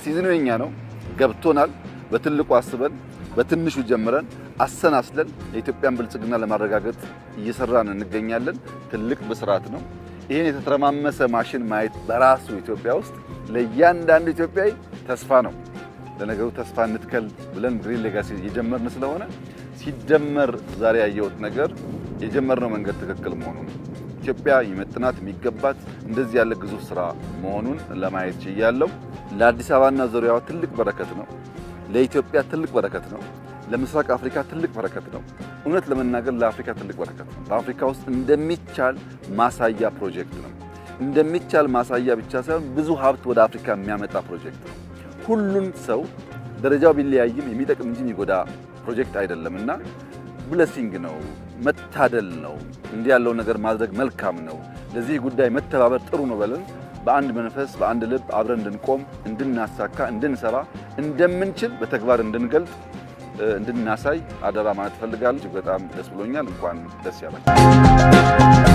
Season ኑ የኛ ነው፣ ገብቶናል። በትልቁ አስበን በትንሹ ጀምረን አሰናስለን የኢትዮጵያን ብልጽግና ለማረጋገጥ እየሰራን እንገኛለን። ትልቅ ብስራት ነው። ይህን የተተረማመሰ ማሽን ማየት በራሱ ኢትዮጵያ ውስጥ ለእያንዳንዱ ኢትዮጵያዊ ተስፋ ነው። ለነገሩ ተስፋ እንትከል ብለን Green Legacy የጀመርን ስለሆነ ሲደመር ዛሬ ያየሁት ነገር የጀመርነው መንገድ ትክክል መሆኑን፣ ኢትዮጵያ ይመጥናት የሚገባት እንደዚህ ያለ ግዙፍ ስራ መሆኑን ለማየት ችያለሁ። ለአዲስ አበባና ዙሪያዋ ትልቅ በረከት ነው። ለኢትዮጵያ ትልቅ በረከት ነው። ለምስራቅ አፍሪካ ትልቅ በረከት ነው። እውነት ለመናገር ለአፍሪካ ትልቅ በረከት ነው። በአፍሪካ ውስጥ እንደሚቻል ማሳያ ፕሮጀክት ነው። እንደሚቻል ማሳያ ብቻ ሳይሆን ብዙ ሀብት ወደ አፍሪካ የሚያመጣ ፕሮጀክት ነው። ሁሉን ሰው ደረጃው ቢለያይም የሚጠቅም እንጂ የሚጎዳ ፕሮጀክት አይደለም እና blessing ነው፣ መታደል ነው። እንዲህ ያለው ነገር ማድረግ መልካም ነው። ለዚህ ጉዳይ መተባበር ጥሩ ነው ብለን በአንድ መንፈስ በአንድ ልብ አብረን እንድንቆም፣ እንድናሳካ፣ እንድንሰራ፣ እንደምንችል በተግባር እንድንገልጥ፣ እንድናሳይ አደራ ማለት እፈልጋለሁ። እጅግ በጣም ደስ ብሎኛል። እንኳን ደስ ያላችሁ።